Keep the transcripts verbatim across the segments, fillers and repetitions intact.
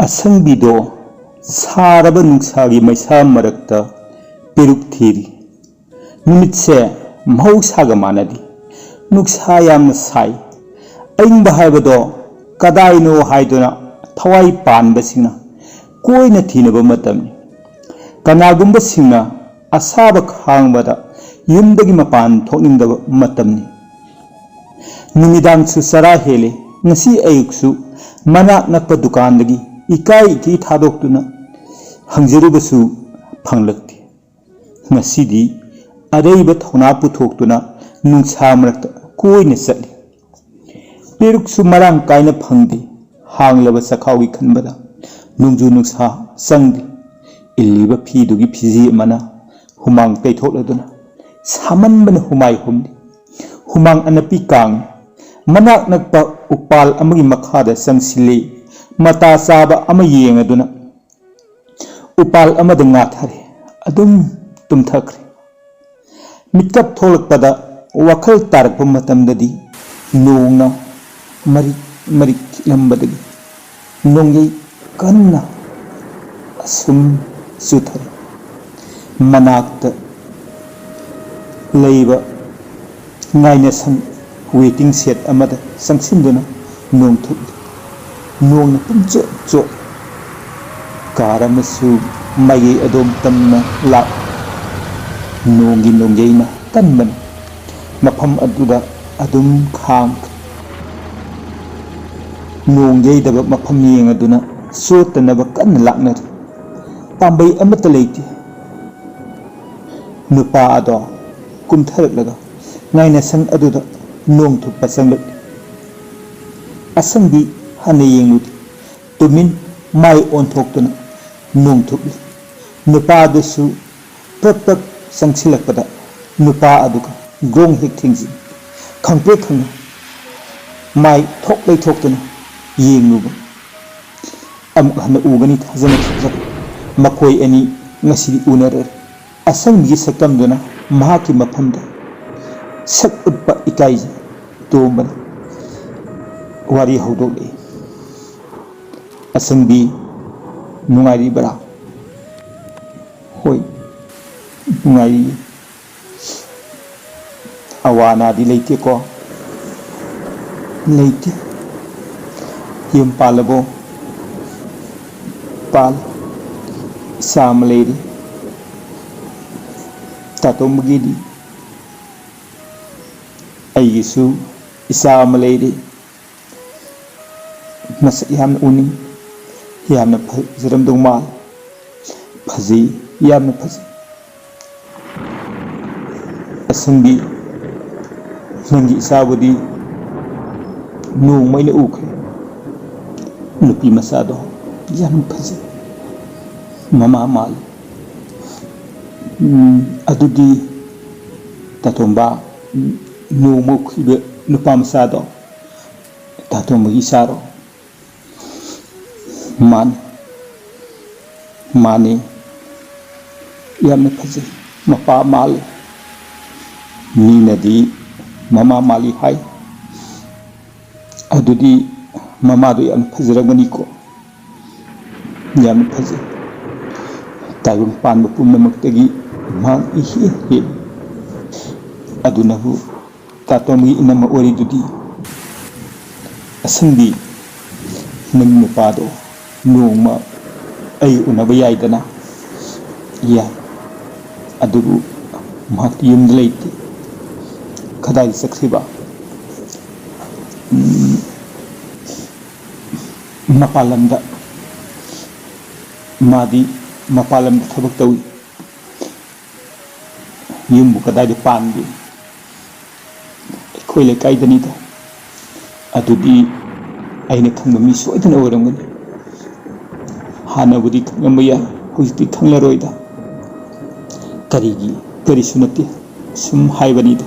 ꯑꯁꯪꯕꯤꯗꯣ ꯁꯥꯔꯕ ꯅꯨꯡꯁꯥꯒꯤ ꯃꯩꯁꯥ ꯃꯔꯛꯇ ꯄꯦꯔꯨꯛ ꯊꯤꯔꯤ꯫ ꯅꯨꯃꯤꯠꯁꯦ ꯃꯍꯧꯁꯥꯒ ꯃꯥꯟꯅꯗꯦ꯫ ꯅꯨꯡꯁꯥ ꯌꯥꯝꯅ ꯁꯥꯏ꯫ ꯑꯏꯪꯕ ꯍꯥꯏꯕꯗꯣ ꯀꯗꯥꯏꯅꯣ ꯍꯥꯏꯗꯨꯅ ꯊꯋꯥꯏ ꯄꯥꯟꯕꯁꯤꯡꯅ ꯀꯣꯏꯅ ꯊꯤꯅꯕ ꯃꯇꯝꯅꯤ꯫ ꯀꯅꯥꯒꯨꯝꯕꯁꯤꯡꯅ ꯑꯁꯥꯕ ꯈꯥꯡꯕꯗ ꯌꯨꯝꯗꯒꯤ ꯃꯄꯥꯟ ꯊꯣꯛꯅꯤꯡꯗꯕ ꯃꯇꯝꯅꯤ꯫ ꯅꯨꯃꯤꯗꯥꯡꯁꯨ ꯆꯔꯥ ꯍꯦꯜꯂꯦ꯫ ꯉꯁꯤ ꯑꯌꯨꯛꯁꯨ ꯃꯅꯥꯛ ꯅꯛꯄ ꯗꯨꯀꯥꯟꯗꯒꯤ ꯏꯀꯥꯏ ꯏꯀꯤ ꯊꯥꯗꯣꯛꯇꯨꯅ ꯍꯪꯖꯔꯨꯕꯁꯨ ꯐꯪꯂꯛꯇꯦ꯫ ꯉꯁꯤꯗꯤ ꯑꯔꯩꯕ ꯊꯧꯅꯥ ꯄꯨꯊꯣꯛꯇꯨꯅ ꯅꯨꯡꯁꯥ ꯃꯔꯛꯇ ꯀꯣꯏꯅ ꯆꯠꯂꯤ꯫ ꯄꯦꯔꯨꯛꯁꯨ ꯃꯔꯥꯡ ꯀꯥꯏꯅ ꯐꯪꯗꯦ꯫ ꯍꯥꯡꯂꯕ ꯆꯈꯥꯎꯒꯤ ꯈꯟꯕꯗ ꯅꯣꯡꯖꯨ ꯅꯨꯡꯁꯥ ꯆꯪꯗꯦ꯫ ꯏꯜꯂꯤꯕ ꯐꯤꯗꯨꯒꯤ ꯐꯤꯖꯤ ꯑꯃꯅ ꯍꯨꯃꯥꯡ ꯇꯩꯊꯣꯛꯂꯗꯨꯅ ꯁꯥꯃꯟꯕꯅ ꯍꯨꯃꯥꯏ ꯍꯨꯝꯂꯤ꯫ ꯍꯨꯃꯥꯡ ꯑꯅꯞꯄꯤ ꯀꯥꯡꯏ꯫ ꯃꯅꯥꯛ ꯅꯛꯄ ꯎꯄꯥꯜ ꯑꯃꯒꯤ ꯃꯈꯥꯗ ꯆꯪꯁꯤꯜꯂꯤ꯫ ꯃꯇꯥ ꯆꯥꯕ ꯑꯃ ꯌꯦꯡꯉꯗꯨꯅ ꯎꯄꯥꯜ ꯑꯃꯗ ꯉꯥꯊꯔꯦ꯫ ꯑꯗꯨꯝ ꯇꯨꯝꯊꯈ꯭ꯔꯦ꯫ ꯃꯤꯠꯀꯞ ꯊꯣꯛꯂꯛꯄꯗ ꯋꯥꯈꯜ ꯇꯥꯔꯛꯄ ꯃꯇꯝꯗꯗꯤ ꯅꯣꯡꯅ ꯃꯔꯤꯛ ꯃꯔꯤꯛ ꯈꯤꯛꯂꯝꯕꯗꯒꯤ ꯅꯣꯡꯌꯩ ꯀꯟꯅ ꯑꯁꯨꯝ ꯆꯨꯊꯔꯦ꯫ ꯃꯅꯥꯛꯇ ꯂꯩꯕ ꯉꯥꯏꯅꯁꯪ ꯋꯦꯇꯤꯡ ꯁꯦꯠ ꯑꯃꯗ ꯆꯪꯁꯤꯟꯗꯨꯅ ꯅꯣꯡ ꯊꯨꯞꯂꯤ꯫ ꯅꯣꯡꯅ ꯄꯨꯝꯆꯣꯠ ꯆꯣꯠ꯫ ꯀꯥꯔ ꯑꯃꯁꯨ ꯃꯥꯏꯀꯩ ꯑꯗꯣꯝ ꯇꯝꯅ ꯂꯥꯛ꯫ ꯅꯣꯡꯒꯤ ꯅꯣꯡꯌꯩꯅ ꯀꯟꯕꯅ ꯃꯐꯝ ꯑꯗꯨꯗ ꯑꯗꯨꯝ ꯈꯥꯡꯈ꯭ꯔꯦ꯫ ꯅꯣꯡ ꯌꯩꯗꯕ ꯃꯐꯝ ꯌꯦꯡꯉꯗꯨꯅ ꯆꯣꯠꯇꯅꯕ ꯀꯟꯅ ꯂꯥꯛꯅꯔꯤ꯫ ꯄꯥꯝꯕꯩ ꯑꯃꯠꯇ ꯂꯩꯇꯦ꯫ ꯅꯨꯄꯥ ꯑꯗꯣ ꯀꯨꯝꯊꯔꯛꯂꯒ ꯉꯥꯏꯅꯁꯪ ꯑꯗꯨꯗ ꯅꯣꯡ ꯊꯨꯞꯄ ꯆꯪꯂꯛꯂꯤ꯫ ꯑꯁꯪꯕꯤ ꯍꯟꯅ ꯌꯦꯡꯂꯨꯗꯦ꯫ ꯇꯨꯃꯤꯟ ꯃꯥꯏ ꯑꯣꯟꯊꯣꯛꯇꯨꯅ ꯅꯣꯡ ꯊꯨꯞꯂꯤ꯫ ꯅꯨꯄꯥ ꯑꯗꯨꯁꯨ ꯄ꯭ꯔꯞ ꯄ꯭ꯔꯞ ꯆꯪꯁꯤꯜꯂꯛꯄꯗ ꯅꯨꯄꯥ ꯑꯗꯨꯒ ꯒ꯭ꯔꯣꯡ ꯍꯦꯛ ꯊꯦꯡꯖꯤꯟ꯫ ꯈꯪꯄ꯭ꯔꯦꯛ ꯈꯪꯅ ꯃꯥꯏ ꯊꯣꯛ ꯂꯩꯊꯣꯛꯇꯨꯅ ꯌꯦꯡꯂꯨꯕ꯫ ꯑꯃꯨꯛ ꯍꯟꯅ ꯎꯒꯅꯤ ꯊꯥꯖꯅꯈꯤꯗ꯭ꯔꯕ ꯃꯈꯣꯏ ꯑꯅꯤ ꯉꯁꯤꯗꯤ ꯎꯅꯔꯔꯣꯏ꯫ ꯑꯁꯪꯕꯤꯒꯤ ꯁꯛꯇꯝꯗꯨꯅ ꯃꯍꯥꯛꯀꯤ ꯃꯐꯝꯗ ꯁꯛ ꯎꯠꯄ ꯏꯀꯥꯏꯖꯩ꯫ ꯇꯣꯝꯕꯅ ꯋꯥꯔꯤ ꯍꯧꯗꯣꯛꯂꯛꯏ꯫ ꯑꯁꯪꯕꯤ, ꯅꯨꯡꯉꯥꯏꯔꯤꯕ꯭ꯔꯥ? ꯍꯣꯏ, ꯅꯨꯡꯉꯥꯏꯔꯤꯌꯦ꯫ ꯑꯋꯥ ꯑꯅꯥꯗꯤ ꯂꯩꯇꯦꯀꯣ? ꯂꯩꯇꯦ꯫ ꯌꯨꯝ ꯄꯥꯜꯂꯕꯣ? ꯄꯥꯜꯂꯦ꯫ ꯏꯆꯥ ꯑꯃ ꯂꯩꯔꯦ꯫ ꯇꯥꯇꯣꯝꯕꯒꯤꯗꯤ? ꯑꯩꯒꯤꯁꯨ ꯏꯆꯥ ꯑꯃ ꯂꯩꯔꯦ꯫ ꯃꯁꯛ ꯌꯥꯝꯅ ꯎꯅꯤꯡ, ꯌꯥꯝꯅ ꯐꯖꯔꯝꯗꯧ ꯃꯥꯜꯂꯤ꯫ ꯐꯖꯩ, ꯌꯥꯝꯅ ꯐꯖꯩ꯫ ꯑꯁꯪꯕꯤ, ꯅꯪꯒꯤ ꯏꯆꯥꯕꯨꯗꯤ ꯅꯣꯡꯃ ꯑꯩꯅ ꯎꯈ꯭ꯔꯦ꯫ ꯅꯨꯄꯤ ꯃꯆꯥꯗꯣ ꯌꯥꯝꯅ ꯐꯖꯩ, ꯃꯃꯥ ꯃꯥꯜꯂꯤ꯫ ꯎꯝ, ꯑꯗꯨꯗꯤ ꯇꯥꯇꯣꯝꯕ, ꯅꯣꯡꯃ ꯎꯈꯤꯕ ꯅꯨꯄꯥ ꯃꯆꯥꯗꯣ ꯇꯥꯇꯣꯝꯕꯒꯤ ꯏꯆꯥꯔꯣ? ꯃꯥꯅꯤ, ꯃꯥꯅꯤ꯫ ꯌꯥꯝꯅ ꯐꯖꯩ꯫ ꯃꯄꯥ ꯃꯥꯜꯂꯤ꯫ ꯃꯤꯅꯗꯤ ꯃꯃꯥ ꯃꯥꯜꯂꯤ ꯍꯥꯏ꯫ ꯑꯗꯨꯗꯤ ꯃꯃꯥꯗꯣ ꯌꯥꯝꯅ ꯐꯖꯔꯝꯒꯅꯤꯀꯣ? ꯌꯥꯝꯅ ꯐꯖꯩ꯫ ꯇꯥꯏꯕꯪ ꯄꯥꯟꯕ ꯄꯨꯝꯅꯃꯛꯇꯒꯤ ꯃꯍꯥꯛ ꯏꯍꯦꯟ ꯍꯦꯜꯂꯤ꯫ ꯑꯗꯨꯅꯕꯨ ꯇꯥꯇꯣꯝꯒꯤ ꯏꯅꯝꯃ ꯑꯣꯏꯔꯤꯗꯨꯗꯤ꯫ ꯑꯁꯪꯕꯤ, ꯅꯪ ꯅꯨꯄꯥꯗꯣ ꯅꯣꯡꯃ ꯑꯩ ꯎꯅꯕ ꯌꯥꯏꯗꯅ? ꯌꯥꯏ꯫ ꯑꯗꯨꯕꯨ ꯃꯍꯥꯛꯇꯤ ꯌꯨꯝꯗ ꯂꯩꯇꯦ꯫ ꯀꯗꯥꯏꯗ ꯆꯠꯈ꯭ꯔꯤꯕ? ꯎꯝ, ꯃꯄꯥꯟ ꯂꯝꯗ꯫ ꯃꯥꯗꯤ ꯃꯄꯥꯟ ꯂꯝꯗ ꯊꯕꯛ ꯇꯧꯏ꯫ ꯌꯨꯝꯕꯨ ꯀꯗꯥꯏꯗ ꯄꯥꯟꯒꯦ? ꯑꯩꯈꯣꯏ ꯂꯩꯀꯥꯏꯗꯅꯤꯗ꯫ ꯑꯗꯨꯗꯤ ꯑꯩꯅ ꯈꯪꯕ ꯃꯤ ꯁꯣꯏꯗꯅ ꯑꯣꯏꯔꯝꯒꯅꯤ꯫ ꯍꯥꯟꯅꯕꯨꯗꯤ ꯈꯪꯂꯝꯕ ꯌꯥꯏ, ꯍꯧꯖꯤꯛꯇꯤ ꯈꯪꯂꯔꯣꯏꯗ꯫ ꯀꯔꯤꯒꯤ? ꯀꯔꯤꯁꯨ ꯅꯠꯇꯦ, ꯁꯨꯝ ꯍꯥꯏꯕꯅꯤꯗ꯫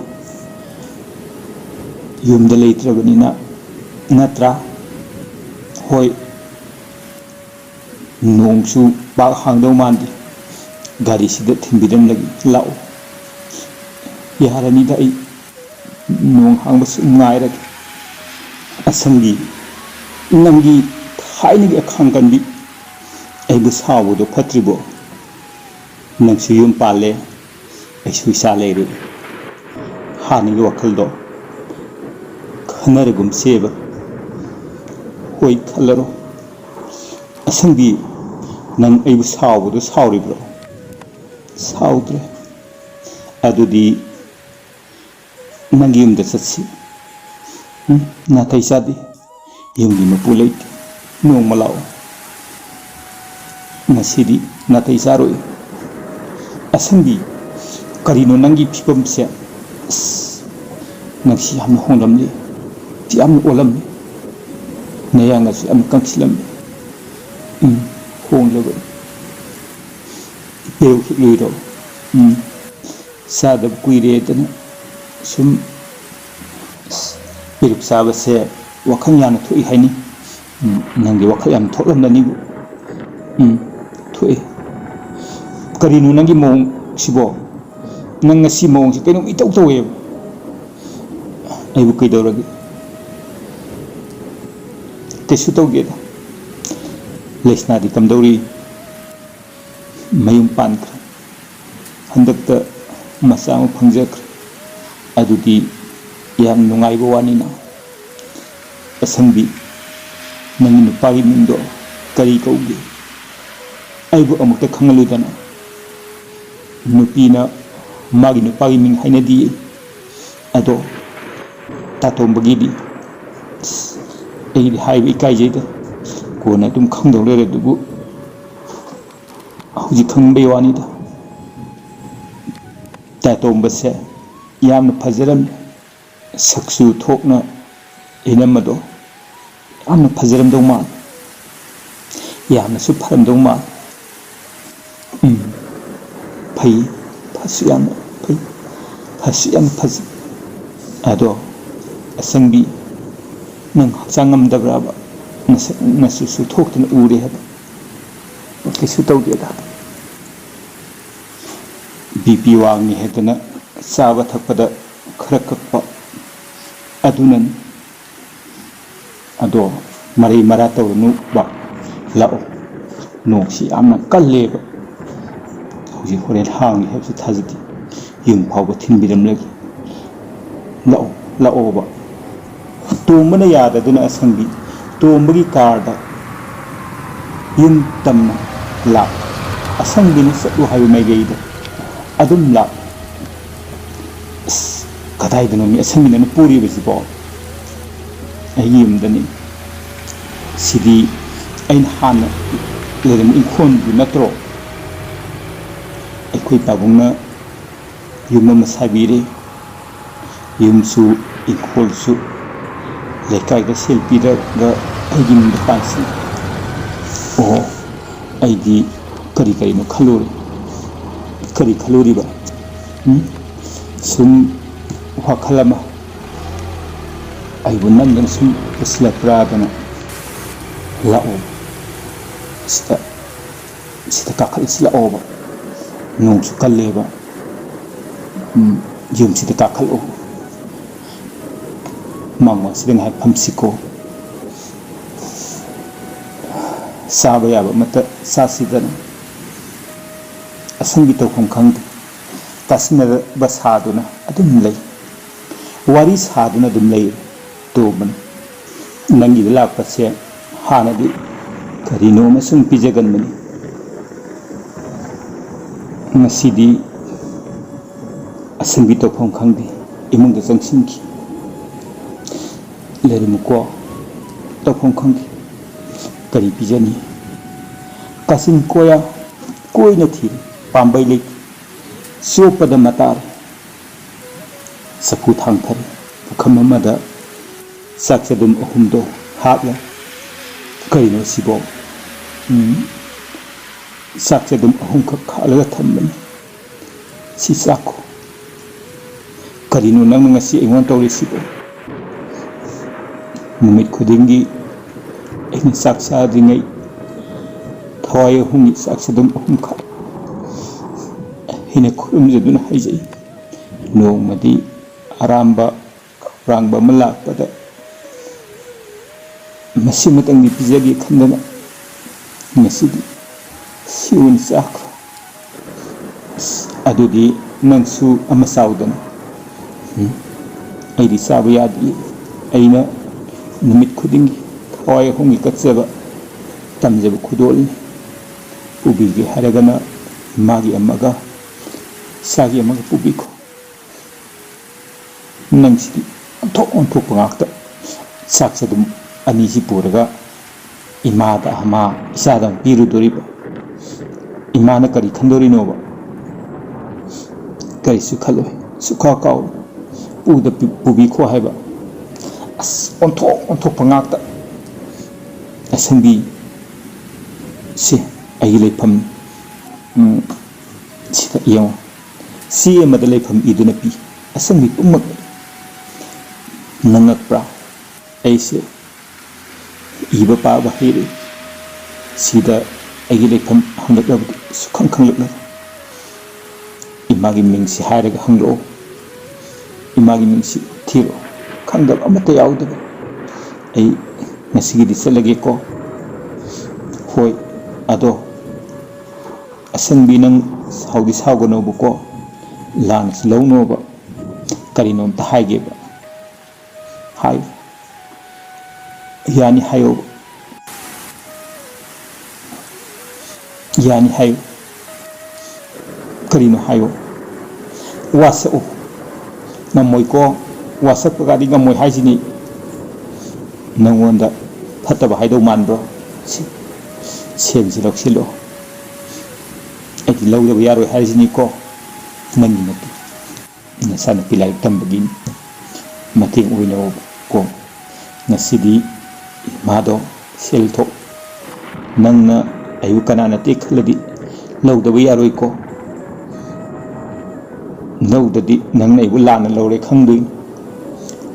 ꯌꯨꯝꯗ ꯂꯩꯇ꯭ꯔꯕꯅꯤꯅ, ꯅꯠꯇ꯭ꯔꯥ? ꯍꯣꯏ, ꯅꯣꯡꯁꯨ ꯄꯥꯛ ꯍꯥꯡꯗꯧ ꯃꯥꯟꯗꯦ꯫ ꯒꯥꯔꯤꯁꯤꯗ ꯊꯤꯟꯕꯤꯔꯝꯂꯒꯦ ꯂꯥꯛꯑꯣ꯫ ꯌꯥꯔꯅꯤꯗ, ꯑꯩ ꯅꯣꯡ ꯍꯥꯡꯕꯁꯨ ꯉꯥꯏꯔꯒꯦ꯫ ꯑꯁꯪꯕꯤ, ꯅꯪꯒꯤ ꯊꯥꯏꯅꯒꯤ ꯑꯈꯥꯡ ꯀꯟꯕꯤ꯫ ꯑꯩꯕꯨ ꯁꯥꯎꯕꯗꯣ ꯐꯠꯇ꯭ꯔꯤꯕꯣ? ꯅꯪꯁꯨ ꯌꯨꯝ ꯄꯥꯜꯂꯦ, ꯑꯩꯁꯨ ꯏꯆꯥ ꯂꯩꯔꯦ꯫ ꯍꯥꯟꯅꯒꯤ ꯋꯥꯈꯜꯗꯣ ꯈꯟꯅꯔꯒꯨꯝꯁꯦꯕ꯫ ꯍꯣꯏ, ꯈꯜꯂꯔꯣ꯫ ꯑꯁꯪꯕꯤ, ꯅꯪ ꯑꯩꯕꯨ ꯁꯥꯎꯕꯗꯣ ꯁꯥꯎꯔꯤꯕ꯭ꯔꯣ? ꯁꯥꯎꯗ꯭ꯔꯦ꯫ ꯑꯗꯨꯗꯤ ꯅꯪꯒꯤ ꯌꯨꯝꯗ ꯆꯠꯁꯤ꯫ ꯎꯝ, ꯅꯥꯇꯩ ꯆꯥꯗꯦ꯫ ꯌꯨꯝꯒꯤ ꯃꯄꯨ ꯂꯩꯇꯦ꯫ ꯅꯣꯡꯃ ꯂꯥꯛꯑꯣ꯫ ꯉꯁꯤꯗꯤ ꯅꯥꯇꯩ ꯆꯥꯔꯣꯏ꯫ ꯑꯁꯪꯕꯤ, ꯀꯔꯤꯅꯣ ꯅꯪꯒꯤ ꯐꯤꯕꯝꯁꯦ? ꯑꯁ, ꯅꯪꯁꯤ ꯌꯥꯝꯅ ꯍꯣꯡꯂꯝꯂꯦ꯫ ꯌꯥꯝꯅ ꯑꯣꯜꯂꯝꯃꯦ꯫ ꯅꯌꯥꯡꯒꯁꯨ ꯌꯥꯝꯅ ꯀꯪꯁꯤꯜꯂꯝꯃꯦ꯫ ꯎꯝ, ꯍꯣꯡꯂꯕꯅꯤ꯫ ꯄꯦꯔꯨꯛ ꯍꯦꯛꯂꯨꯏꯔꯣ? ꯎꯝ, ꯆꯥꯗꯕ ꯀꯨꯏꯔꯦꯗꯅ ꯁꯨꯝ꯫ ꯑꯁ, ꯄꯦꯔꯨꯛ ꯆꯥꯕꯁꯦ ꯋꯥꯈꯜ ꯌꯥꯝꯅ ꯊꯣꯛꯏ ꯍꯥꯏꯅꯤ꯫ ꯎꯝ, ꯅꯪꯗꯤ ꯋꯥꯈꯜ ꯌꯥꯝ ꯊꯣꯛꯂꯝꯂꯅꯤꯕꯨ꯫ ꯎꯝ, ꯊꯣꯛꯑꯦ꯫ ꯀꯔꯤꯅꯣ ꯅꯪꯒꯤ ꯃꯑꯣꯡꯁꯤꯕꯣ? ꯅꯪ ꯉꯁꯤ ꯃꯑꯣꯡꯁꯤ ꯀꯩꯅꯣꯝ ꯏꯇꯧ ꯇꯧꯋꯦꯕ꯫ ꯑꯩꯕꯨ ꯀꯩꯗꯧꯔꯒꯦ? ꯀꯩꯁꯨ ꯇꯧꯗꯦꯗ꯫ ꯂꯩꯁꯅꯥꯗꯤ ꯀꯝꯗꯧꯔꯤ? ꯃꯌꯨꯝ ꯄꯥꯟꯈ꯭ꯔꯦ꯫ ꯍꯟꯗꯛꯇ ꯃꯆꯥ ꯑꯃ ꯐꯪꯖꯈ꯭ꯔꯦ꯫ ꯑꯗꯨꯗꯤ ꯌꯥꯝ ꯅꯨꯡꯉꯥꯏꯕ ꯋꯥꯅꯤꯅ꯫ ꯑꯁꯪꯕꯤ, ꯅꯪꯒꯤ ꯅꯨꯄꯥꯒꯤ ꯃꯤꯡꯗꯣ ꯀꯔꯤ ꯀꯧꯒꯦ? ꯑꯩꯕꯨ ꯑꯃꯨꯛꯇ ꯈꯪꯍꯜꯂꯨꯗꯅ꯫ ꯅꯨꯄꯤꯅ ꯃꯥꯒꯤ ꯅꯨꯄꯥꯒꯤ ꯃꯤꯡ ꯍꯥꯏꯅꯗꯤꯌꯦ꯫ ꯑꯗꯣ ꯇꯥꯇꯣꯝꯕꯒꯤꯗꯤ, ꯑꯁ, ꯑꯩꯗꯤ ꯍꯥꯏꯕ ꯏꯀꯥꯏꯖꯩꯗ꯫ ꯀꯣꯟꯅ ꯑꯗꯨꯝ ꯈꯪꯗꯧ ꯂꯩꯔꯦ ꯑꯗꯨꯕꯨ꯫ ꯍꯧꯖꯤꯛ ꯈꯪꯕꯩ ꯋꯥꯅꯤꯗ꯫ ꯇꯥꯇꯣꯝꯕꯁꯦ ꯌꯥꯝꯅ ꯐꯖꯔꯝꯃꯤ꯫ ꯁꯛꯁꯨ ꯊꯣꯛꯅ ꯏꯅꯝꯃꯗꯣ ꯌꯥꯝꯅ ꯐꯖꯔꯝꯗꯧ ꯃꯥꯜꯂꯤ꯫ ꯌꯥꯝꯅꯁꯨ ꯐꯔꯝꯗꯧ ꯃꯥꯜꯂꯤ꯫ ꯎꯝ, ꯐꯩ꯫ ꯐꯁꯨ ꯌꯥꯝꯅ ꯐꯩ꯫ ꯐꯁꯨ ꯌꯥꯝꯅ ꯐꯖꯩ꯫ ꯑꯗꯣ ꯑꯁꯪꯕꯤ, ꯅꯪ ꯍꯛꯆꯥꯡ ꯉꯝꯗꯕ꯭ꯔꯕ? ꯅꯁꯛ ꯅꯆꯨꯁꯨ ꯊꯣꯛꯇꯅ ꯎꯔꯦ ꯍꯥꯏꯕ꯫ ꯀꯩꯁꯨ ꯇꯧꯗꯦꯗ꯫ ꯕꯤ ꯄꯤ ꯋꯥꯡꯉꯤ ꯍꯥꯏꯗꯅ ꯆꯥꯕ ꯊꯛꯄꯗ ꯈꯔ ꯀꯛꯄ ꯑꯗꯨꯅꯅꯤ꯫ ꯑꯗꯣ ꯃꯔꯩ ꯃꯔꯥ ꯇꯧꯔꯨꯅꯨꯕ, ꯂꯥꯛꯑꯣ꯫ ꯅꯣꯡꯁꯤ ꯌꯥꯝꯅ ꯀꯜꯂꯦꯕ꯫ ꯍꯧꯖꯤꯛ ꯍꯣꯔꯦꯟ ꯍꯥꯡꯒꯦ ꯍꯥꯏꯕꯁꯤ ꯊꯥꯖꯗꯦ꯫ ꯌꯨꯝ ꯐꯥꯎꯕ ꯊꯤꯟꯕꯤꯔꯝꯂꯒꯦ꯫ ꯂꯥꯛꯑꯣ, ꯂꯥꯛꯑꯣꯕ꯫ ꯇꯣꯝꯕꯅ ꯌꯥꯗꯗꯨꯅ ꯑꯁꯪꯕꯤ ꯇꯣꯝꯕꯒꯤ ꯀꯥꯔꯗ ꯌꯨꯝ ꯇꯝꯅ ꯂꯥꯛ꯫ ꯑꯁꯪꯕꯤꯅ ꯆꯠꯂꯨ ꯍꯥꯏꯕ ꯃꯥꯏꯀꯩꯗ ꯑꯗꯨꯝ ꯂꯥꯛ꯫ ꯑꯁ, ꯀꯗꯥꯏꯗꯅꯣ ꯃꯤ ꯑꯁꯪꯕꯤꯅ ꯄꯨꯔꯤꯕꯁꯤꯕꯣ? ꯑꯩꯒꯤ ꯌꯨꯝꯗꯅꯤ꯫ ꯁꯤꯗꯤ ꯑꯩꯅ ꯍꯥꯟꯅ ꯂꯩꯔꯝꯕ ꯏꯪꯈꯣꯜꯗꯨ ꯅꯠꯇ꯭ꯔꯣ? ꯑꯩꯈꯣꯏ ꯄꯥꯕꯨꯡꯅ ꯌꯨꯝ ꯑꯃ ꯁꯥꯕꯤꯔꯦ꯫ ꯌꯨꯝꯁꯨ, ꯏꯪꯈꯣꯜꯁꯨ ꯂꯩꯀꯥꯏꯗ ꯁꯦꯜ ꯄꯤꯔꯒ ꯑꯩꯒꯤ ꯃꯤꯡꯗ ꯄꯥꯟꯁꯤ꯫ ꯑꯣ, ꯑꯩꯗꯤ ꯀꯔꯤ ꯀꯔꯤꯅꯣ ꯈꯜꯂꯨꯔꯦ꯫ ꯀꯔꯤ ꯈꯜꯂꯨꯔꯤꯕ? ꯎꯝ? ꯁꯨꯝ ꯋꯥꯈꯜ ꯑꯃ ꯑꯩꯕꯨ ꯅꯝꯗꯅ ꯁꯨꯝ ꯄꯨꯁꯤꯜꯂꯛꯄ꯭ꯔꯥꯗꯅ꯫ ꯂꯥꯛꯑꯣ, ꯁꯤꯗ, ꯁꯤꯗ ꯀꯥꯈꯠꯂꯁꯤ ꯂꯥꯛꯑꯣꯕ꯫ ꯅꯣꯡꯁꯨ ꯀꯜꯂꯦꯕ꯫ ꯎꯝ, ꯌꯨꯝꯁꯤꯗ ꯀꯥꯈꯠꯂꯛꯑꯣ꯫ ꯃꯥꯡꯒꯣꯟꯁꯤꯗ ꯉꯥꯏꯍꯥꯛ ꯐꯝꯁꯤꯀꯣ꯫ ꯆꯥꯕ ꯌꯥꯕ ꯑꯃꯠꯇ ꯆꯥꯁꯤꯗꯅ꯫ ꯑꯁꯪꯕꯤ ꯇꯧꯐꯝ ꯈꯪꯗꯦ꯫ ꯇꯥꯁꯤꯟꯅꯗꯕ ꯁꯥꯗꯨꯅ ꯑꯗꯨꯝ ꯂꯩ꯫ ꯋꯥꯔꯤ ꯁꯥꯗꯨꯅ ꯑꯗꯨꯝ ꯂꯩ꯫ ꯇꯣꯝꯕꯅ, "ꯅꯪꯒꯤꯗ ꯂꯥꯛꯄꯁꯦ ꯍꯥꯟꯅꯗꯤ ꯀꯔꯤꯅꯣ ꯑꯃ ꯁꯨꯝ ꯄꯤꯖꯒꯟꯕꯅꯤ꯫ ꯉꯁꯤꯗꯤ ꯑꯁꯪꯕꯤ ꯇꯧꯐꯝ ꯈꯪꯗꯦ, ꯏꯃꯨꯡꯗ ꯆꯪꯁꯤꯟꯈꯤ꯫ ꯂꯩꯔꯝꯃꯨꯀꯣ, ꯇꯧꯐꯝ ꯈꯪꯗꯦ꯫ ꯀꯔꯤ ꯄꯤꯖꯅꯤ? ꯀꯥꯆꯤꯟ ꯀꯣꯌꯥ ꯀꯣꯏꯅ ꯊꯤꯔꯦ, ꯄꯥꯝꯕꯩ ꯂꯩꯇꯦ꯫ ꯆꯣꯞꯄꯗ ꯃꯇꯥꯔꯦ꯫ ꯆꯐꯨ ꯊꯥꯡꯊꯔꯦ꯫ ꯄꯨꯈꯝ ꯑꯃꯗ ꯆꯥꯛ ꯆꯗꯨꯝ ꯑꯍꯨꯝꯗꯣ ꯍꯥꯞꯂꯦ꯫ ꯀꯔꯤꯅꯣ ꯁꯤꯕꯣ? ꯎꯝ, ꯆꯥꯛ ꯆꯗꯨꯝ ꯑꯍꯨꯝꯈꯛ ꯍꯥꯠꯂꯒ ꯊꯝꯕꯅꯤ꯫ ꯁꯤ ꯆꯥꯛꯈꯣ꯫ ꯀꯔꯤꯅꯣ ꯅꯪꯅ ꯉꯁꯤ ꯑꯩꯉꯣꯟꯗ ꯇꯧꯔꯤꯁꯤꯕꯣ? ꯅꯨꯃꯤꯠ ꯈꯨꯗꯤꯡꯒꯤ ꯑꯩꯅ ꯆꯥꯛ ꯆꯥꯗ꯭ꯔꯤꯉꯩ ꯊꯋꯥꯏ ꯑꯍꯨꯝꯒꯤ ꯆꯥꯛ ꯆꯗꯨꯝ ꯑꯍꯨꯝꯈꯛ ꯑꯩꯅ ꯈꯨꯔꯨꯝꯖꯗꯨꯅ ꯍꯥꯏꯖꯩ꯫ ꯅꯣꯡꯃꯗꯤ ꯑꯔꯥꯝꯕ ꯈꯧꯔꯥꯡꯕ ꯑꯃ ꯂꯥꯛꯄꯗ ꯃꯁꯤꯃꯇꯪꯗꯤ ꯄꯤꯖꯒꯦ ꯈꯟꯗꯅ ꯉꯁꯤꯗꯤ ꯁꯤ ꯑꯣꯏꯅ ꯆꯥꯈ꯭ꯔꯣ꯫ ꯑꯁ, ꯑꯗꯨꯗꯤ ꯅꯪꯁꯨ ꯑꯃ ꯆꯥꯎꯗꯅ꯫ ꯎꯝ, ꯑꯩꯗꯤ ꯆꯥꯕ ꯌꯥꯗꯦ꯫ ꯑꯩꯅ ꯅꯨꯃꯤꯠ ꯈꯨꯗꯤꯡꯒꯤ ꯊꯋꯥꯏ ꯑꯍꯨꯝꯒꯤ ꯀꯠꯆꯕ, ꯇꯝꯖꯕ ꯈꯨꯗꯣꯜꯅꯤ꯫ ꯄꯨꯕꯤꯒꯦ ꯍꯥꯏꯔꯒꯅ ꯏꯃꯥꯒꯤ ꯑꯃꯒ, ꯏꯆꯥꯒꯤ ꯑꯃꯒ ꯄꯨꯕꯤꯈꯣ꯫ ꯅꯪꯁꯤꯗꯤ ꯑꯣꯟꯊꯣꯛ ꯑꯣꯟꯊꯣꯛꯄ ꯉꯥꯛꯇ꯫ ꯆꯥꯛꯁꯦ ꯑꯗꯨꯝ ꯑꯅꯤꯁꯤ ꯄꯨꯔꯒ ꯏꯃꯥꯗ ꯑꯃ, ꯏꯆꯥꯗ ꯑꯃ ꯄꯤꯔꯨꯗꯣꯔꯤꯕ꯫ ꯏꯃꯥꯅ ꯀꯔꯤ ꯈꯟꯗꯣꯔꯤꯅꯣꯕ? ꯀꯔꯤꯁꯨ ꯈꯜꯂꯣꯏ, ꯁꯨꯛꯀꯥꯎ ꯀꯥꯎꯔꯣꯏ꯫ ꯄꯨꯗ ꯄꯤ-, ꯄꯨꯕꯤꯈꯣ ꯍꯥꯏꯕ꯫ ꯑꯁ, ꯑꯣꯟꯊꯣꯛ ꯑꯣꯟꯊꯣꯛꯄ ꯉꯥꯛꯇ꯫ ꯑꯁꯪꯕꯤ, ꯁꯤ ꯑꯩꯒꯤ ꯂꯩꯐꯝ, ꯎꯝ, ꯁꯤꯗ ꯌꯦꯡꯉꯨ꯫ ꯆꯦ ꯑꯃꯗ ꯂꯩꯐꯝ ꯏꯗꯨꯅ ꯄꯤ꯫ ꯑꯁꯪꯕꯤ ꯄꯨꯝꯅꯃꯛ ꯅꯪꯉꯛꯄ꯭ꯔꯥ? ꯑꯩꯁꯦ ꯏꯕ ꯄꯥꯕ ꯍꯩꯔꯦ꯫ ꯁꯤꯗ ꯑꯩꯒꯤ ꯂꯩꯐꯝ ꯍꯪꯂꯛꯂꯕꯗꯤ ꯁꯨꯛꯈꯪ ꯈꯪꯂꯛꯂꯔꯣꯏ꯫ ꯏꯃꯥꯒꯤ ꯃꯤꯡꯁꯤ ꯍꯥꯏꯔꯒ ꯍꯪꯂꯛꯑꯣ꯫ ꯏꯃꯥꯒꯤ ꯃꯤꯡꯁꯤ ꯊꯤꯔꯛꯑꯣ꯫ ꯈꯪꯗꯕ ꯑꯃꯠꯇ ꯌꯥꯎꯗꯕ꯫ ꯑꯩ ꯉꯁꯤꯒꯤꯗꯤ ꯆꯠꯂꯒꯦꯀꯣ꯫ ꯍꯣꯏ, ꯑꯗꯣ ꯑꯁꯪꯕꯤ, ꯅꯪ ꯁꯥꯎꯗꯤ ꯁꯥꯎꯒꯅꯣꯕꯀꯣ, ꯂꯥꯟꯅꯁꯨ ꯂꯧꯅꯣꯕ꯫ ꯀꯔꯤꯅꯣꯝꯇ ꯍꯥꯏꯒꯦꯕ꯫ ꯍꯥꯏꯌꯨ꯫ ꯌꯥꯅꯤ ꯍꯥꯏꯌꯣꯕ꯫ ꯌꯥꯅꯤ ꯍꯥꯏꯌꯨ꯫ ꯀꯔꯤꯅꯣ ꯍꯥꯏꯌꯨ꯫ ꯋꯥꯁꯛꯎ꯫ ꯉꯝꯃꯣꯏꯀꯣ꯫ ꯋꯥꯁꯛꯄꯒꯗꯤ ꯉꯝꯃꯣꯏ ꯍꯥꯏꯁꯤꯅꯤ꯫ ꯅꯪꯉꯣꯟꯗ ꯐꯠꯇꯕ ꯍꯥꯏꯗꯧ ꯃꯥꯟꯕ꯭ꯔꯣ? ꯁꯤ, ꯁꯦꯜꯁꯤ ꯂꯧꯁꯤꯜꯂꯣ꯫ ꯑꯩꯗꯤ ꯂꯧꯗꯕ ꯌꯥꯔꯣꯏ ꯍꯥꯏꯔꯤꯁꯤꯅꯤꯀꯣ꯫ ꯅꯪꯒꯤ ꯅꯠꯇꯦ꯫ ꯅꯆꯥꯅꯨꯄꯤ ꯂꯥꯏꯔꯤꯛ ꯇꯝꯕꯒꯤ ꯃꯇꯦꯡ ꯑꯣꯏꯅꯕꯀꯣ꯫ ꯉꯁꯤꯗꯤ ꯏꯃꯥꯗꯣ ꯁꯦꯜ ꯊꯣꯛ, ꯅꯪꯅ ꯑꯩꯕꯨ ꯀꯅꯥ ꯅꯠꯇꯦ ꯈꯜꯂꯗꯤ ꯂꯧꯗꯕ ꯌꯥꯔꯣꯏꯀꯣ꯫ ꯂꯧꯗꯗꯤ ꯅꯪꯅ ꯑꯩꯕꯨ ꯂꯥꯟꯅ ꯂꯧꯔꯦ ꯈꯪꯗꯣꯏꯅꯤ꯫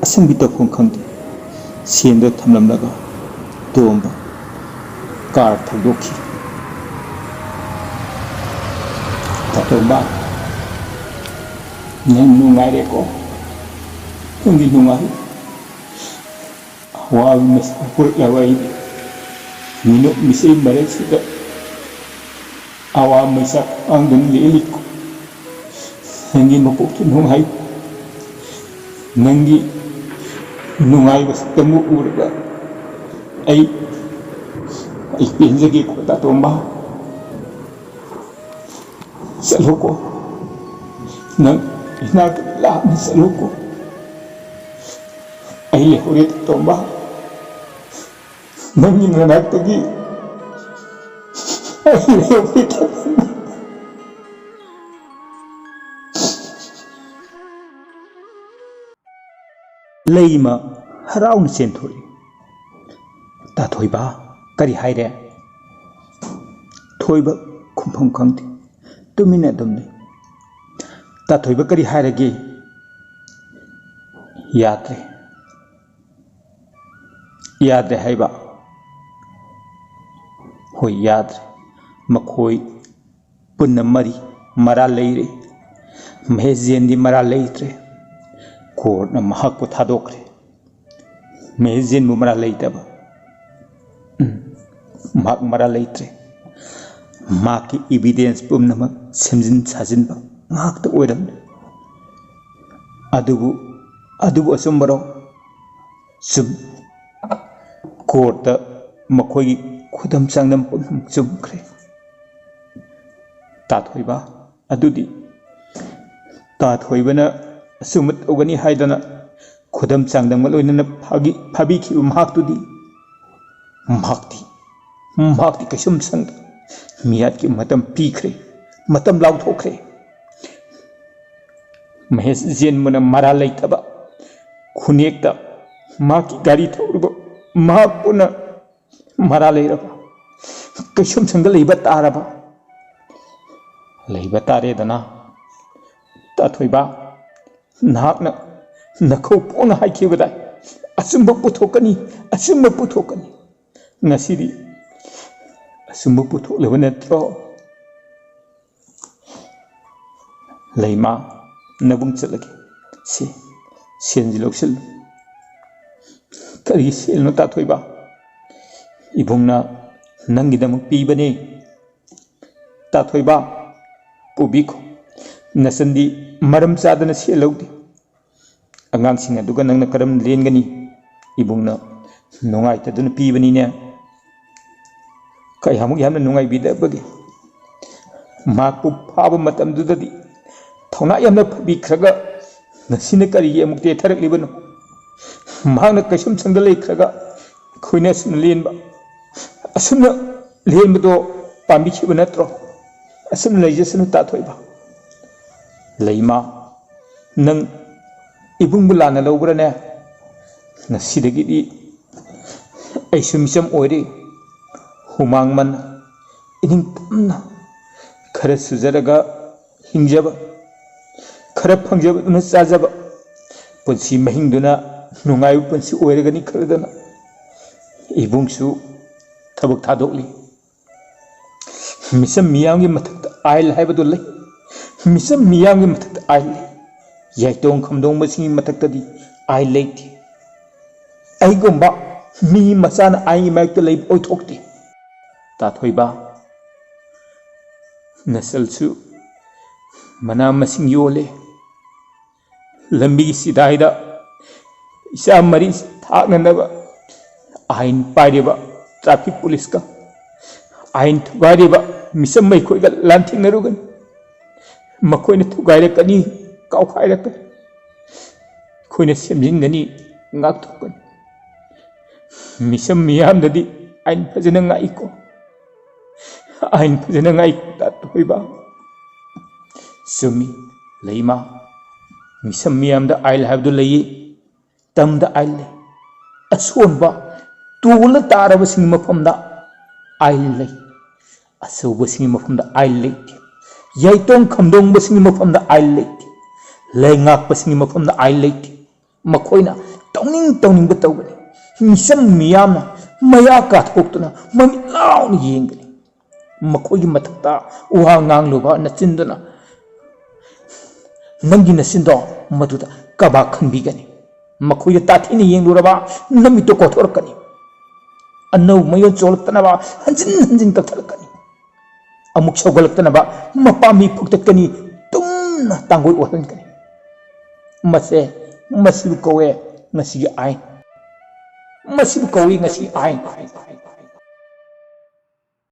ꯑꯁꯪꯕꯤ ꯇꯧꯐꯝ ꯈꯪꯗꯦ꯫ ꯁꯦꯟꯗꯣ ꯊꯝꯂꯝꯂꯒ ꯇꯣꯝꯕ ꯀꯥꯔ ꯊꯧꯗꯣꯛꯈꯤ꯫ ꯇꯣꯝꯕ, ꯅꯪ ꯅꯨꯡꯉꯥꯏꯔꯦꯀꯣ? ꯅꯪꯗꯤ ꯅꯨꯡꯉꯥꯏ? ꯋꯥꯕ ꯃꯁꯛ ꯄꯨꯔꯛꯂꯕ ꯑꯩꯗꯤ ꯃꯤꯅꯣꯛ ꯃꯤꯁꯦꯜ ꯃꯔꯛꯁꯤꯗ ꯑꯋꯥ ꯃꯩꯁꯥꯛ ꯈꯥꯡꯗꯨꯅ ꯂꯦꯜꯂꯤꯀꯣ꯫ ꯅꯪꯒꯤ ꯃꯀꯣꯛꯇꯨ ꯅꯨꯡꯉꯥꯏ, ꯅꯪꯒꯤ ꯅꯨꯡꯉꯥꯏꯕ ꯁꯛꯇꯝꯕꯨ ꯎꯔꯒ ꯑꯩ, ꯑꯩ ꯄꯦꯟꯖꯒꯦꯀꯣ ꯇꯥꯇꯣꯝꯕ꯫ ꯆꯠꯂꯣꯀꯣ, ꯅꯪ ꯏꯅꯥꯛꯇ ꯂꯥꯞꯅ ꯆꯠꯂꯣꯀꯣ꯫ ꯑꯩ ꯂꯩꯍꯧꯔꯦ ꯇꯥꯇꯣꯝꯕ, ꯅꯪꯒꯤ ꯅꯅꯥꯛꯇꯒꯤ ꯑꯩ ꯂꯩꯍꯧꯔꯦ ꯇꯥꯇꯣꯝꯕ꯫ ꯂꯩꯃ ꯍꯔꯥꯎꯅ ꯆꯦꯟꯊꯣꯛꯏ꯫ "ꯇꯥꯊꯣꯏꯕ, ꯀꯔꯤ ꯍꯥꯏꯔꯦ?" ꯊꯣꯏꯕ ꯈꯨꯝꯐꯝ ꯈꯪꯗꯦ, ꯇꯨꯃꯤꯟꯅ ꯑꯗꯨꯝ ꯂꯩ꯫ "ꯇꯥꯊꯣꯏꯕ, ꯀꯔꯤ ꯍꯥꯏꯔꯒꯦ?" "ꯌꯥꯗ꯭ꯔꯦ, ꯌꯥꯗ꯭ꯔꯦ ꯍꯥꯏꯕ?" "ꯍꯣꯏ, ꯌꯥꯗ꯭ꯔꯦ꯫ ꯃꯈꯣꯏ ꯄꯨꯟꯅ ꯃꯔꯤ ꯃꯔꯥ ꯂꯩꯔꯦ꯫ ꯃꯍꯦꯁ ꯖꯦꯟꯗꯤ ꯃꯔꯥ ꯂꯩꯇ꯭ꯔꯦ꯫ ꯀꯣꯔꯠꯅ ꯃꯍꯥꯛꯄꯨ ꯊꯥꯗꯣꯛꯈ꯭ꯔꯦ꯫ ꯃꯍꯦꯁ ꯖꯦꯟꯕꯨ ꯃꯔꯥ ꯂꯩꯇꯕ꯫ ꯎꯝ, ꯃꯍꯥꯛ ꯃꯔꯥ ꯂꯩꯇ꯭ꯔꯦ꯫ ꯃꯍꯥꯛꯀꯤ evidence ꯄꯨꯝꯅꯃꯛ ꯁꯦꯝꯖꯤꯟ ꯁꯥꯖꯤꯟꯕ ꯉꯥꯛꯇ ꯑꯣꯏꯔꯝꯂꯦ꯫ ꯑꯗꯨꯕꯨ, ꯑꯗꯨꯕꯨ ꯑꯆꯨꯝꯕꯔꯣ?" "ꯆꯨꯝ-, ꯀꯣꯔꯠꯇ ꯃꯈꯣꯏꯒꯤ ꯈꯨꯗꯝ ꯆꯥꯡꯗꯝ ꯄꯨꯝꯅꯃꯛ ꯆꯨꯝꯈ꯭ꯔꯦ꯫ ꯇꯥꯊꯣꯏꯕ, ꯑꯗꯨꯗꯤ ꯇꯥꯊꯣꯏꯕꯅ ꯑꯆꯨꯝꯕ ꯇꯧꯒꯅꯤ ꯍꯥꯏꯗꯅ ꯈꯨꯗꯝ ꯆꯥꯡꯗꯝꯒ ꯂꯣꯏꯅꯅ ꯐꯥꯒꯤ-, ꯐꯥꯕꯤꯈꯤꯕ ꯃꯍꯥꯛꯇꯨꯗꯤ?" "ꯃꯍꯥꯛꯇꯤ, ꯃꯍꯥꯛꯇꯤ ꯀꯩꯁꯨꯝ ꯁꯪꯗ ꯃꯤꯌꯥꯠꯀꯤ ꯃꯇꯝ ꯄꯤꯈ꯭ꯔꯦ, ꯃꯇꯝ ꯂꯥꯎꯊꯣꯛꯈ꯭ꯔꯦ꯫ ꯃꯍꯦꯁ ꯖꯦꯟꯕꯨꯅ ꯃꯔꯥ ꯂꯩꯇꯕ ꯈꯨꯅꯦꯛꯇ ꯃꯍꯥꯛꯀꯤ ꯒꯥꯔꯤ ꯊꯧꯔꯤꯕ ꯃꯍꯥꯛꯄꯨꯅ ꯃꯔꯥ ꯂꯩꯔꯕ, ꯀꯩꯁꯨꯝ ꯁꯪꯗ ꯂꯩꯕ ꯇꯥꯔꯕ?" "ꯂꯩꯕ ꯇꯥꯔꯦꯗꯅ꯫ ꯇꯥꯊꯣꯏꯕ, ꯅꯍꯥꯛꯅ ꯅꯈꯧ ꯄꯣꯛꯅ ꯍꯥꯏꯈꯤꯕꯗꯥꯏ, ꯑꯆꯨꯝꯕ ꯄꯨꯊꯣꯛꯀꯅꯤ, ꯑꯆꯨꯝꯕ ꯄꯨꯊꯣꯛꯀꯅꯤ꯫ ꯉꯁꯤꯗꯤ ꯑꯆꯨꯝꯕ ꯄꯨꯊꯣꯛꯂꯕ ꯅꯠꯇ꯭ꯔꯣ?" "ꯂꯩꯃ, ꯅꯕꯨꯡ ꯆꯠꯂꯒꯦ꯫ ꯁꯤ, ꯁꯦꯟꯁꯤ ꯂꯧꯁꯤꯜꯂꯨ꯫ "ꯀꯔꯤ ꯁꯦꯜꯅꯣ, ꯇꯥꯊꯣꯏꯕ? ꯏꯕꯨꯡꯅ ꯅꯪꯒꯤꯗꯃꯛ ꯄꯤꯕꯅꯦ꯫ ꯇꯥꯊꯣꯏꯕ, ꯄꯨꯕꯤꯈꯣ꯫ ꯅꯆꯟꯗꯤ ꯃꯔꯝ ꯆꯥꯗꯅ ꯁꯦꯜ ꯂꯧꯗꯦ꯫ ꯑꯉꯥꯡꯁꯤꯡ ꯑꯗꯨꯒ ꯅꯪꯅ ꯀꯔꯝ ꯂꯦꯟꯒꯅꯤ? ꯏꯕꯨꯡꯅ ꯅꯨꯡꯉꯥꯏꯇꯗꯨꯅ ꯄꯤꯕꯅꯤꯅꯦ꯫" ꯀꯌꯥꯃꯨꯛ ꯌꯥꯝꯅ ꯅꯨꯡꯉꯥꯏꯕꯤꯗꯕꯒꯦ꯫ ꯃꯍꯥꯛꯄꯨ ꯐꯥꯕ ꯃꯇꯝꯗꯨꯗꯗꯤ ꯊꯧꯅꯥ ꯌꯥꯝꯅ ꯐꯕꯤꯈ꯭ꯔꯒ ꯉꯁꯤꯅ ꯀꯔꯤꯒꯤ ꯑꯃꯨꯛ ꯇꯦꯊꯔꯛꯂꯤꯕꯅꯣ? ꯃꯍꯥꯛꯅ ꯀꯩꯁꯨꯝꯁꯪꯗ ꯂꯩꯈ꯭ꯔꯒ ꯑꯩꯈꯣꯏꯅ ꯑꯁꯨꯝꯅ ꯂꯦꯟꯕ, ꯑꯁꯨꯝꯅ ꯂꯦꯟꯕꯗꯣ ꯄꯥꯝꯕꯤꯈꯤꯕ ꯅꯠꯇ꯭ꯔꯣ? ꯑꯁꯨꯝꯅ ꯂꯩꯖꯁꯅꯨ, ꯇꯥꯊꯣꯏꯕ꯫ ꯂꯩꯃ, ꯅꯪ ꯏꯕꯨꯡꯕꯨ ꯂꯥꯟꯅ ꯂꯧꯕ꯭ꯔꯅꯦ? ꯉꯁꯤꯗꯒꯤꯗꯤ ꯑꯩꯁꯨ ꯃꯤꯆꯝ ꯑꯣꯏꯔꯦ꯫ ꯍꯨꯃꯥꯡ ꯃꯟ, ꯏꯅꯤꯡ ꯇꯝꯅ ꯈꯔ ꯁꯨꯖꯔꯒ ꯍꯤꯡꯖꯕ, ꯈꯔ ꯐꯪꯖꯕꯗꯨꯅ ꯆꯥꯖꯕ, ꯄꯨꯟꯁꯤ ꯃꯍꯤꯡꯗꯨꯅ ꯅꯨꯡꯉꯥꯏꯕ ꯄꯨꯟꯁꯤ ꯑꯣꯏꯔꯒꯅꯤ ꯈꯜꯂꯗꯅ ꯏꯕꯨꯡꯁꯨ ꯊꯕꯛ ꯊꯥꯗꯣꯛꯂꯤ꯫ ꯃꯤꯆꯝ ꯃꯤꯌꯥꯝꯒꯤ ꯃꯊꯛꯇ ꯑꯥꯏꯟ ꯍꯥꯏꯕꯗꯨ ꯂꯩ꯫ ꯃꯤꯆꯝ ꯃꯤꯌꯥꯝꯒꯤ ꯃꯊꯛꯇ ꯑꯥꯏꯟ ꯂꯩ꯫ ꯌꯥꯏꯇꯣꯡ ꯈꯝꯗꯣꯡꯕꯁꯤꯡꯒꯤ ꯃꯊꯛꯇꯗꯤ ꯑꯥꯏꯟ ꯂꯩꯇꯦ꯫ ꯑꯩꯒꯨꯝꯕ ꯃꯤ ꯃꯆꯥꯅ ꯑꯥꯏꯟꯒꯤ ꯃꯥꯌꯣꯛꯇ ꯂꯩꯕ ꯑꯣꯏꯊꯣꯛꯇꯦ꯫ ꯇꯥꯊꯣꯏꯕ, ꯅꯆꯜꯁꯨ ꯃꯅꯥ ꯃꯁꯤꯡ ꯌꯣꯜꯂꯦ꯫ ꯂꯝꯕꯤꯒꯤ ꯆꯤꯗꯥꯏꯗ ꯏꯆꯥ ꯃꯔꯤ ꯊꯥꯛꯅꯅꯕ ꯑꯥꯏꯟ ꯄꯥꯏꯔꯤꯕ ꯇ꯭ꯔꯥꯐꯤꯛ ꯄꯨꯂꯤꯁꯀ ꯑꯥꯏꯟ ꯊꯨꯒꯥꯏꯔꯤꯕ ꯃꯤꯆꯝ ꯃꯩꯈꯣꯏꯒ ꯂꯥꯟꯊꯦꯡꯅꯔꯨꯒꯅꯤ꯫ ꯃꯈꯣꯏꯅ ꯊꯨꯒꯥꯏꯔꯛꯀꯅꯤ, ꯀꯥꯎꯈꯥꯏꯔꯛꯀꯅꯤ꯫ ꯑꯩꯈꯣꯏꯅ ꯁꯦꯝꯖꯤꯟꯒꯅꯤ, ꯉꯥꯛꯊꯣꯛꯀꯅꯤ꯫ ꯃꯤꯆꯝ ꯃꯤꯌꯥꯝꯗꯗꯤ ꯑꯥꯏꯟ ꯐꯖꯅ ꯉꯥꯛꯏꯀꯣ꯫ ꯑꯥꯏꯟ ꯐꯖꯅ ꯉꯥꯛꯏꯀꯣ, ꯇꯥꯊꯣꯏꯕ꯫ ꯆꯨꯝꯃꯤ, ꯂꯩꯃ꯫ ꯃꯤꯆꯝ ꯃꯤꯌꯥꯝꯗ ꯑꯥꯏꯟ ꯍꯥꯏꯕꯗꯨ ꯂꯩꯌꯦ꯫ ꯇꯝꯗ ꯑꯥꯏꯟ ꯂꯩ꯫ ꯑꯁꯣꯟꯕ, ꯇꯣꯜꯂ ꯇꯥꯔꯕꯁꯤꯡꯒꯤ ꯃꯐꯝꯗ ꯑꯥꯏꯟ ꯂꯩ꯫ ꯑꯆꯧꯕꯁꯤꯡꯒꯤ ꯃꯐꯝꯗ ꯑꯥꯏꯟ ꯂꯩꯇꯦ꯫ ꯌꯥꯏꯇꯣꯡ ꯈꯝꯗꯣꯡꯕꯁꯤꯡꯒꯤ ꯃꯐꯝꯗ ꯑꯥꯏꯟ ꯂꯩꯇꯦ꯫ ꯂꯩꯉꯥꯛꯄꯁꯤꯡꯒꯤ ꯃꯐꯝꯗ ꯑꯥꯏꯟ ꯂꯩꯇꯦ꯫ ꯃꯈꯣꯏꯅ ꯇꯧꯅꯤꯡ ꯇꯧꯅꯤꯡꯕ ꯇꯧꯒꯅꯤ꯫ ꯃꯤꯆꯝ ꯃꯤꯌꯥꯝꯅ ꯃꯌꯥ ꯀꯥꯊꯣꯛꯇꯨꯅ ꯃꯃꯤꯠ ꯂꯥꯎꯅ ꯌꯦꯡꯒꯅꯤ꯫ ꯃꯈꯣꯏꯒꯤ ꯃꯊꯛꯇ ꯋꯥ ꯉꯥꯡꯂꯨꯕ ꯅꯆꯤꯟꯗꯨꯅ, ꯅꯪꯒꯤ ꯅꯆꯤꯟꯗꯣ ꯃꯗꯨꯗ ꯀꯕꯥꯛ ꯈꯟꯕꯤꯒꯅꯤ꯫ ꯃꯈꯣꯏꯗ ꯇꯥꯊꯤꯅ ꯌꯦꯡꯂꯨꯔꯕ ꯅꯨꯃꯤꯠꯇꯨ ꯀꯣꯊꯣꯔꯛꯀꯅꯤ꯫ ꯑꯅꯧꯕ ꯃꯌꯣꯟ ꯆꯣꯜꯂꯛꯇꯅꯕ ꯍꯟꯖꯤꯟ ꯍꯟꯖꯤꯟ ꯀꯛꯊꯠꯂꯛꯀꯅꯤ꯫ ꯑꯃꯨꯛ ꯁꯧꯒꯠꯂꯛꯇꯅꯕ ꯃꯄꯥꯝꯕꯤ ꯐꯨꯛꯇꯠꯀꯅꯤ, ꯇꯨꯝꯅ ꯇꯥꯡꯒꯣꯏ ꯑꯣꯏꯍꯟꯒꯅꯤ꯫ ꯃꯁꯦ, ꯃꯁꯤꯕꯨ ꯀꯧꯋꯦ ꯉꯁꯤꯒꯤ ꯑꯥꯏꯟ꯫ ꯃꯁꯤꯕꯨ ꯀꯧꯏ ꯉꯁꯤ ꯑꯥꯏꯟ꯫